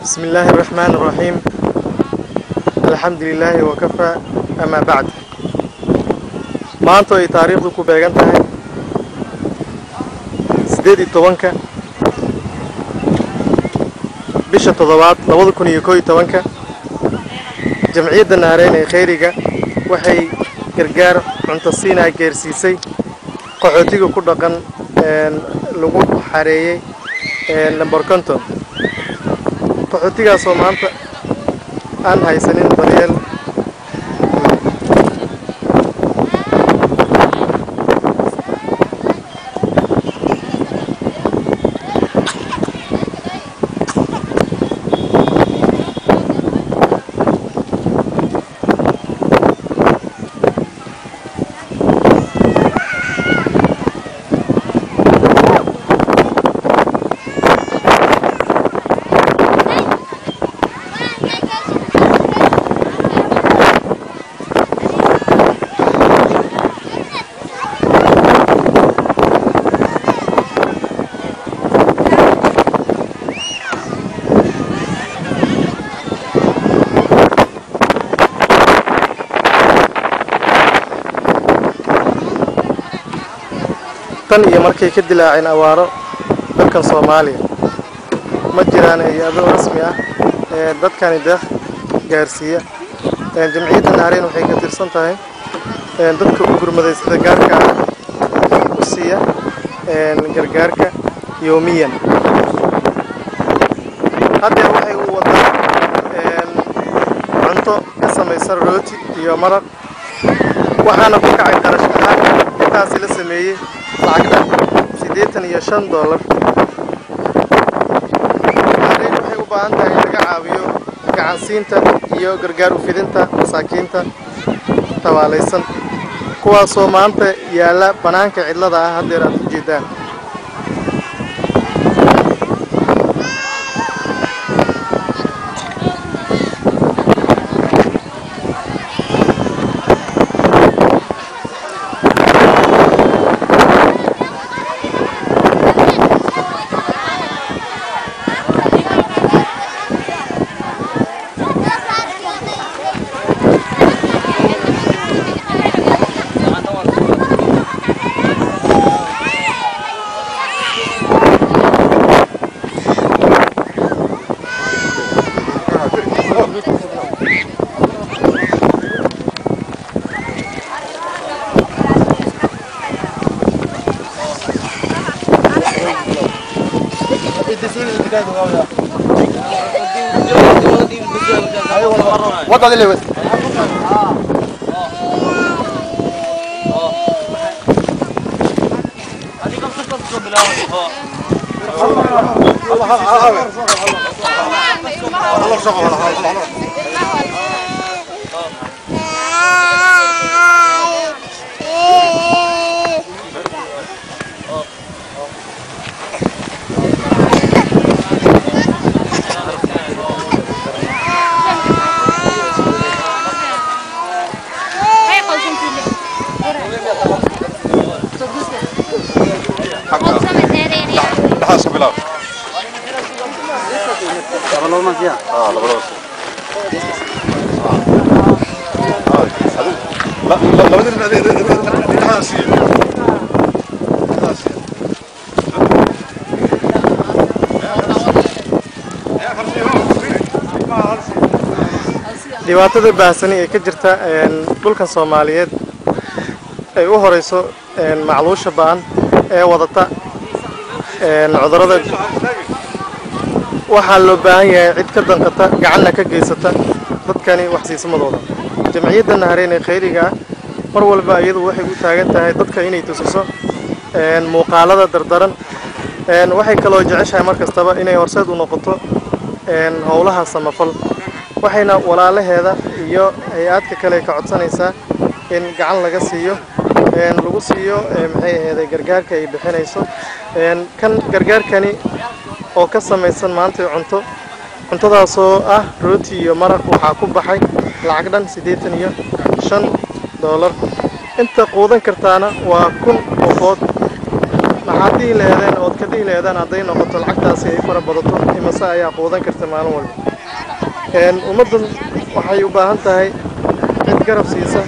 بسم الله الرحمن الرحيم الحمد لله وكفى أما بعد. Maanta ay taariikhdu ku beegan tahay 18-ka bisha 7aad 2011, Jamciyadda Nahreyn ee Khayriga waxay gargaar cunto siinaa gaarsiisay qaxootiga ku dhaqan lagu xareeyay lambar 50, qaxootigaasoo maanta aan haysanin daryeel. Tan iyo markay ka dilaaceen awaaro dalkan Soomaaliya, ma jiraan hay-ado rasmi ah ee dadkani deeq gaarsiiya. Jamciyadda Nahreyn waxay ka tirsan tahay dadka u gurmaday sida gaarka ah u siiya gargaarka yoomiyan. Haddeer waxay u wadaa cunto ka samaysan rooti iyo maraq, waxaana ku kacay qarash ahaan intaasi la sameeyey lacag dhan $85. Nahreyn waxay u baahan tahay in laga caawiyo gacansiinta iyo gargaar u fidinta masaakiinta tabaalaysan, kuwaasoo maanta yaalla bannaanka cidlada ah haddeer aad u jeedaan. وضع اللي بس Dhibaatada baahsani ee ka jirta dhulkan Soomaaliyeed ay u horeyso macluusha ba'an ee wadata cudurrada, waxaa loo baahan yahay cid ka danqata, gacanna ka geysata dadkani wax siismadooda. Jamciyadda Nahreyn ee Khayriga ah mar walba iyadu waxay u taagan tahay dadka inay tusiso muuqaalada dardaran. Waxay kaloo jeceshahay mar kastaba inay horseed u noqoto howlaha samafal, waxayna walaalaheeda iyo hay-aadka kale ka codsanaysaa in gacan laga siiyo, lagu siiyo maxay aheeday gargaarka ay bixinayso. Kan gargaarkani oo ka samaysan maanta cunto, cuntadaasoo ah rooti iyo maraq, waxaa ku baxay lacag dhan $85. Inta quudan kartaana waa 1000 qofood. Maxaad dhihi laheedeen ood ka dhihi laheedeen hadday noqoto lacagtaasi ay fara badato, imase ayaa quudan karta maalin walba? Ummaddan waxay u baahan tahay cid garab siisa.